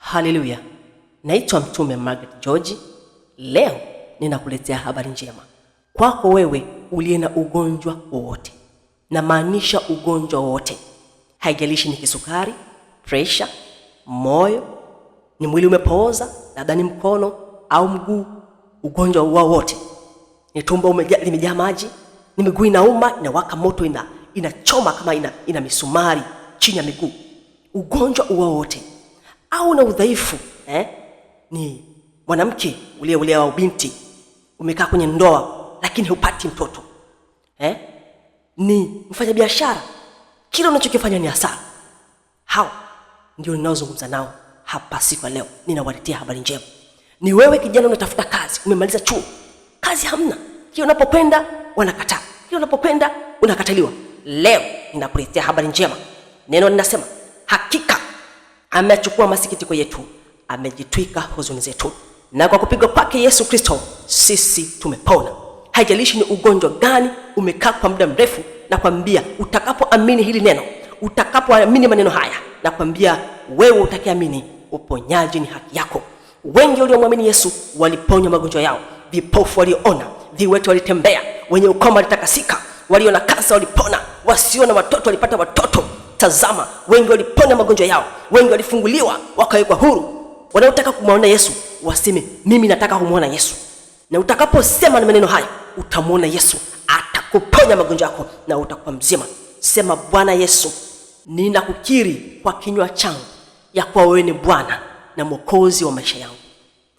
Haleluya! Naitwa Mtume Margaret George. Leo ninakuletea habari njema kwako wewe uliye na ugonjwa wowote, namaanisha ugonjwa wowote, haijalishi ni kisukari, presha, moyo, ni mwili umepooza, labda ni mkono au mguu, ugonjwa wowote, ni tumbo limejaa maji, ni miguu inauma, inawaka moto, inachoma kama ina misumari chini ya miguu, ugonjwa wowote au na udhaifu Ni mwanamke uliyeolewa au binti umekaa kwenye ndoa lakini hupati mtoto Ni mfanyabiashara, kila unachokifanya ni hasara. Hao ndio ninaozungumza nao hapa siku ya leo, ninawaletea habari njema. Ni wewe kijana unatafuta kazi, umemaliza chuo, kazi hamna, kila unapokwenda wanakataa, kila unapokwenda unakataliwa. Leo ninakuletea habari njema. Neno linasema hakika amechukua masikitiko yetu, amejitwika huzuni zetu, na kwa kupigwa kwake Yesu Kristo sisi tumepona. Haijalishi ni ugonjwa gani umekaa kwa muda mrefu, nakwambia utakapoamini hili neno, utakapoamini maneno haya, nakwambia wewe utakayeamini, uponyaji ni haki yako. Wengi waliomwamini Yesu waliponywa magonjwa yao, vipofu walioona, viwete walitembea, wenye ukoma walitakasika, walio na kansa walipona, wasio na watoto walipata watoto. Tazama, wengi walipona magonjwa yao, wengi walifunguliwa wakawekwa huru. Wanaotaka kumwona Yesu waseme mimi nataka kumwona Yesu, na utakaposema na maneno haya utamwona Yesu, atakuponya magonjwa yako na utakuwa mzima. Sema, Bwana Yesu, ninakukiri kwa kinywa changu ya kuwa wewe ni Bwana na Mwokozi wa maisha yangu.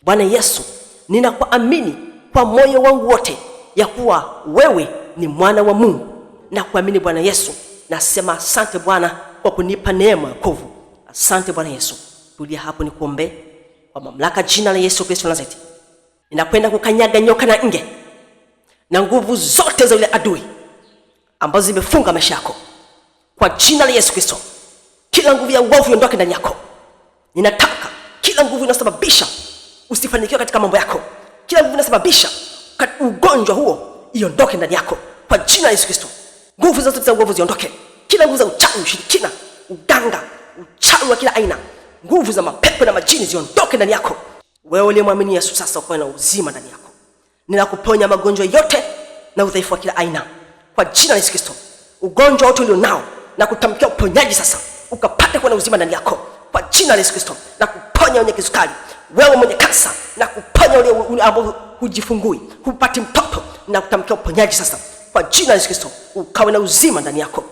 Bwana Yesu, ninakuamini kwa moyo wangu wote ya kuwa wewe ni mwana wa Mungu. Nakuamini Bwana Yesu, nasema asante Bwana kwa kunipa neema ya wokovu. Asante Bwana Yesu. Tulia hapo nikuombe kwa mamlaka jina la Yesu Kristo Nazareti. Ninakwenda kukanyaga nyoka na nge na nguvu zote za yule adui ambazo zimefunga maisha yako kwa jina la Yesu Kristo. Kila nguvu ya uovu iondoke ndani yako. Ninataka kila nguvu inasababisha usifanikiwe katika mambo yako, kila nguvu inasababisha ugonjwa huo iondoke ndani yako kwa jina la Yesu Kristo. Nguvu zote za uovu ziondoke, kila nguvu za uchawi, ushirikina, uganga, uchawi wa kila aina, nguvu za mapepo na majini ziondoke ndani yako. Wewe uliyemwamini Yesu sasa ukawe na uzima ndani yako. Ninakuponya magonjwa yote na udhaifu wa kila aina kwa jina la Yesu Kristo. Ugonjwa wote ulio nao na kutamkia uponyaji sasa, ukapate kuwa na uzima ndani yako kwa jina la Yesu Kristo. Na kuponya wenye kisukari, wewe mwenye kansa, na kuponya ule ambao hujifungui, hupati mtoto, na kutamkia uponyaji sasa kwa jina la Yesu Kristo, ukawe na uzima ndani yako.